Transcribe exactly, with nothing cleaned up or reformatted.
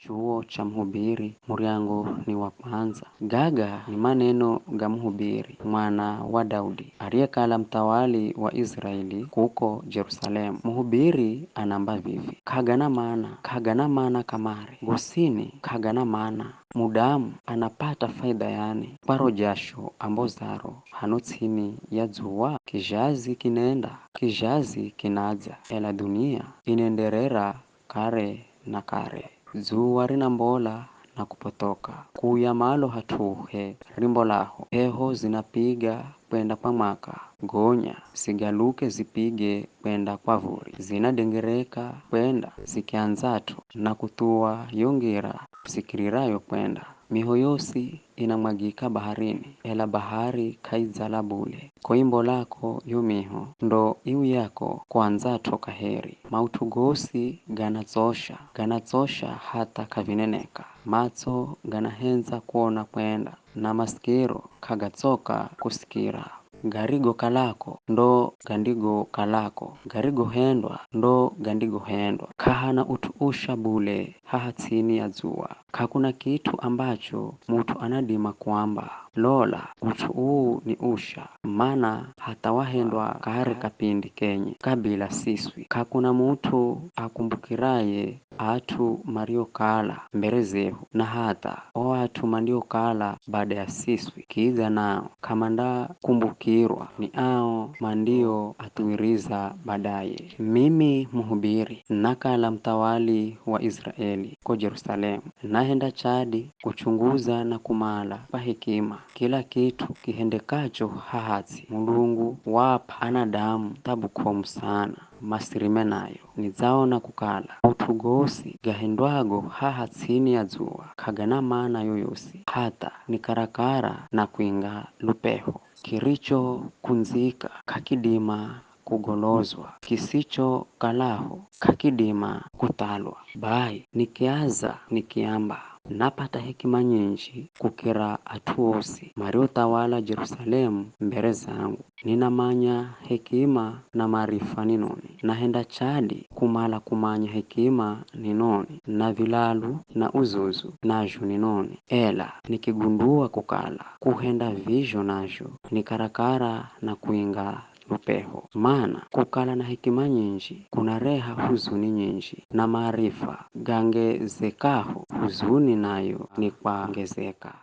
Chuo cha Mhubiri, muryango ni wa kwanza. Gaga ni maneno ga Mhubiri, mwana wa Daudi, ariyekala muthawali wa Israeli kuko Jerusalemu. Mhubiri anamba vivi, "K'agana mana, k'agana mana kamare, gosini k'agana mana. Mudamu anapata faidha yani kwa ro jasho ambozaro hano ts'ini ya dzuwa? Kizhazi kinenda, kizhazi kinadza, ela dhunia inenderera kare na kare. Dzuwa rinambola na kupothoka, kuya malo hat'uhe rimbolaho. P'eho zinapiga kwenda kwa mwaka, gonya zigaluke zipige kwenda kwa vuri. Zinadengereka kwenda zikiandzat'o na kuthuwa yo ngira zikiririrayo kwenda. Miho yosi inamwagika baharini, ela bahari k'aidzala bule. Ko imbolako yo miho, ndo iuyako kuandzat'o kaheri. Maut'u gosi ganatsosha, ganatsosha hatha k'avineneka. Matso ganahendza kuona kwenda, na masikiro k'agatsoka kusikira. Garigokalako ndo gandigokalako, garigohendwa ndo gandigohendwa. K'ahana ut'u usha bule haha ts'ini ya dzuwa. K'akuna kit'u ambacho mut'u anadima kuamba, 'Lola, ut'u uu ni usha,' mana hatha wahendwa kare kapindi kenye kabila siswi. K'akuna mut'u akumbukiraye at'u mariokala mbere zehu, na hatha o at'u mandiokala bada ya siswi, kidza nao k'amandakumbukirwa ni ao mandioathuwiriza badaye. Mimi Mhubiri, nakala muthawali wa Israeli ko Jerusalemu, nahenda chadi kuchunguza na kumala kwa hekima kila kit'u kihendekacho haha ts'i. Mulungu waap'a anadamu thabu k'omu sana, masirime nayo. Nidzaona kukala maut'u gosi gahendwago haha ts'ini ya dzuwa k'agana mana yoyosi, hatha ni karakara na kwinga lup'eho. Kirichokundzika k'akidima kugolozwa, kisichokalaho k'akidima kuthalwa. Bai nikiaza nikiamba, napata hekima nyinji kukira at'u osi mariothawala Jerusalemu mbere zangu. Ninamanya hekima na maarifa ni noni. Nahenda chadi kumala kumanya hekima ni noni, na vilalu na uzuzu nazho ni noni. Ela nikigundua kukala kuhenda vizho nazho ni karakara na kuinga lup'eho. Mana kukala na hekima nyinji kunareha huzuni nyinji, na maarifa gangezekaho, huzuni nayo ni kwangezeka.